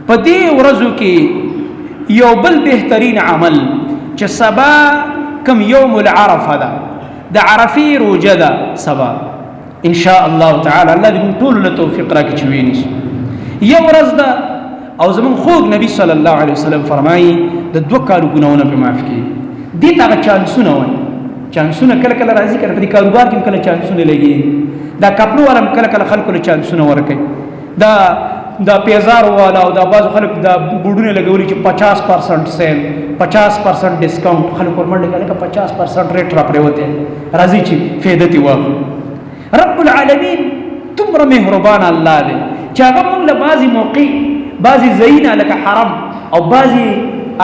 په دې ورځو کې یو بل بهترین عمل چې سبا کم یوم العرفه ده، د عرفې روژه ده سبا ان شاء الله تعالی. الله دې موږ ټولو له توفیق راکړي چې ویني یو ورځ ده. او زموږ خوږ نبی صلی الله علیه وسلم فرمایي د دوه کالو ګناهونه پرې معاف کړي. دې ته هغه چانسونه وایي. چانسونه کله کله راځي کنه، په دې کاروبار کې هم کله چانسونه لګي، دا کپلو والا هم کله کله خلکو له چانسونه ورکوي، دا پیزار والا او دا بعضو خلک دا بورډونه لګولي چې 50% سیل، 50% ډسکاونټ، خلک ورمنډه کوي لکه 50% ریټ را پرېوتی، راځي چې فایده ترې واخلو. رب العالمین دومره مهربان الله دی چې هغه موږ له بعضې موقع، بعضې ځایونه لکه حرم او بعضې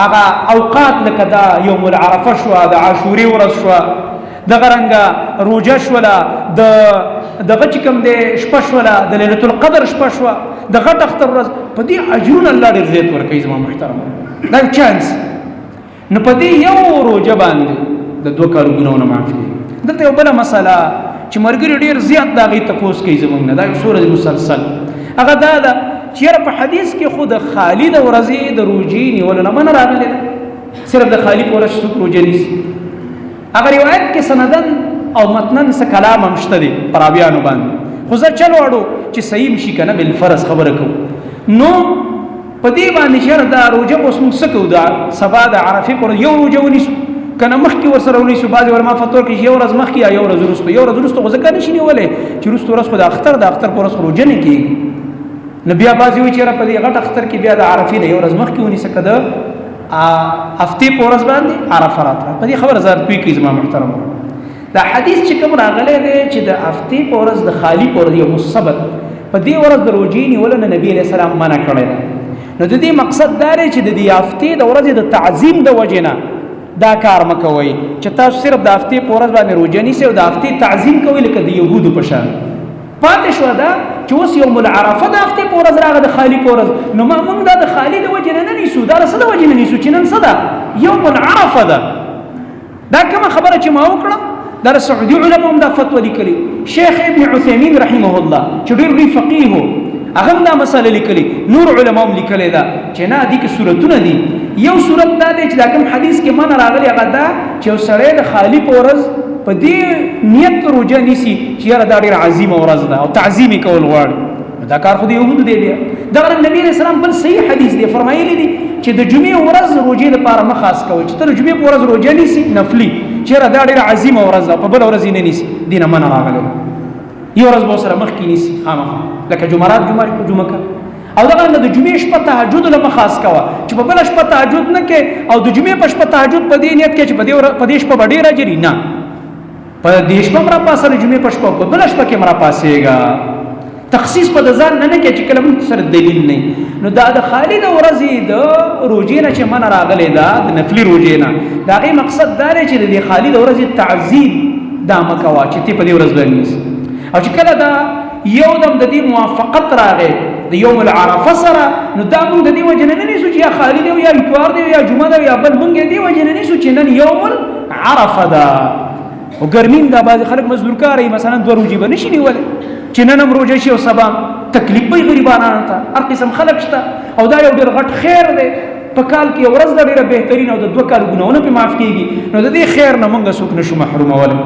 هغه اوقات لکه دا یوم العرفه شوه، د عاشورې ورځ شوه، دغه رنګه روژه شوله، د دغه چې کوم دی شپه شوله، د لیلة القدر شپه شوه، د غټ اختر ورځ، په دې اجرونه الله ډېر زیات ورکوي زما محترم. دا یو چانس. نو په دې یو روژه باندې د دوه کالو ګناهونه معاف کړي. دلته یو بله مسله چې ملګري ډېر زیات د هغې تپوس کوي زموږ نه، دا یو څو ورځې مسلسل، هغه دا ده چې یاره په حدیث کې خو د خالي د ورځې د روژې نیولو نه منع راغلې ده، صرف د خالي په ورځ څوک روژه نیسي. هغه روایت کې سندن او متنن څه کلام هم شته دی پر راویانو باندې، خو زه چل واړو چې صحیح هم شي که نه، بالفرض خبره کوو. نو په دې باندې چې یاره دا روژه اوس موږ څه کوو، دا سبا د عرفې پر یو روژه ونیسو که نه مخکې ورسره ونیسو؟ بعضې علما فتوا ورکوي چې یو ورځ مخکې یا یو ورځ وروسته. یو ورځ وروسته خو ځکه نه شي نیولی چې وروسته ورځ خو د اختر، د اختر په ورځ خو روژه نه کېږي. نو بیا بعضې وایي چې یاره په دې غټ اختر کې بیا د عرفې نه یو ورځ مخکې ونیسه که د هفتې په ورځ باندې عرفه راتله. په دې خبره ځان پوه کړئ زما محترم. دا حدیث چې کوم راغلی دی چې د هفتې په ورځ، د خالي په ورځ، یوم السبت، په دې ورځ د روژې نیولو نه نبی علیه السلام منع کړی ده، نو د دې مقصد دا دی چې د دې هفتې د ورځې د تعظیم د وجې نه دا کار مه کوئ چې تاسو صرف د هفتې په ورځ باندې روژه نیسئ او د هفتې تعظیم کوئ لکه د یهودو په شان. پاتې شوه دا چې اوس یوم العرفه د هفتې په ورځ راغله، د خالي په ورځ، نو ما موږ دا د خالي د وجې نه نه نیسو، دا د څه د وجې نه نیسو چې نن څه ده؟ یوم العرفه ده. دا کومه خبره چې ما وکړه، دا د سعودي علماء هم دا فتوا لیکلې، شیخ ابن عثیمین رحمه الله چې ډېر لوی فقیه و هغه هم دا مسله لیکلې، نور علما هم لیکلې ده چې نه، دې کې صورتونه دي. یو صورت دا دی چې دا کوم حدیث کې منع راغلی هغه دا چې یو سړی د خالي په ورځ په دې نیت روژه نیسي چې یاره دا ډېره عظیمه ورځ ده او تعظیم یې کول غواړي، دا کار خو د یهودو دی. بیا دغه رنګ نبی علیه السلام بل صحیح حدیث دی، فرمایلی دي چې د جمعې ورځ روژې دپاره مه خاص کوئ، چې ته د جمعې په ورځ روژه نیسي نفلي چې یاره دا ډېره عظیمه ورځ ده، په بله ورځ یې نه نیسي، دې نه منع راغلی. یو ورځ به ورسره مخکې نیسي خامخا لکه جمعرات، جمعه جمعه که. او دغه رنګ د جمعې شپه تهجد له مه خاص کوه چې په بله شپه تهجد نه کې او د جمعې په شپه تهجد په دې نیت کې چې په دې شپه به ډېر اجر وي، نه، په دې شپه هم راپاڅه، د جمعې په شپه په بله شپه کې هم راپاڅېږه. تخصیص په د ځان نه نه کې چې کله موږ سره دلیل نه. نو دا د خالي د ورځې د روژې نه چې منع راغلې ده، د نفلي روژې نه، د هغې مقصد دا دی چې د دې خالي د ورځې تعظیم دا مه کوه چې ته په دې ورځ باندې نیسې. او چې کله دا یو دم د دې موافقت راغی د یوم العرفه سره، نو دا موږ د دې وجې نه نه نیسو چې یا خالي دی یا اتوار دی یا جمعه ده یا بل، موږ یې دې وجې نه نیسو چې نن یوم العرفه ده. او ګرمي هم ده، بعضې خلک مزدورکار وي، مثلا دوه روژې به نشي نیولی چې نن هم روژه شي او سبا تکلیف به وي غریبانانو ته، هر قسم خلک شته. او دا یو ډېر غټ خیر دی، په کال کې یو ورځ ده ډېره بهترینه او د دوه کالو ګناهونه پرې معاف کېږي، نو د دې خیر نه موږ څوک نه شو محرومولی.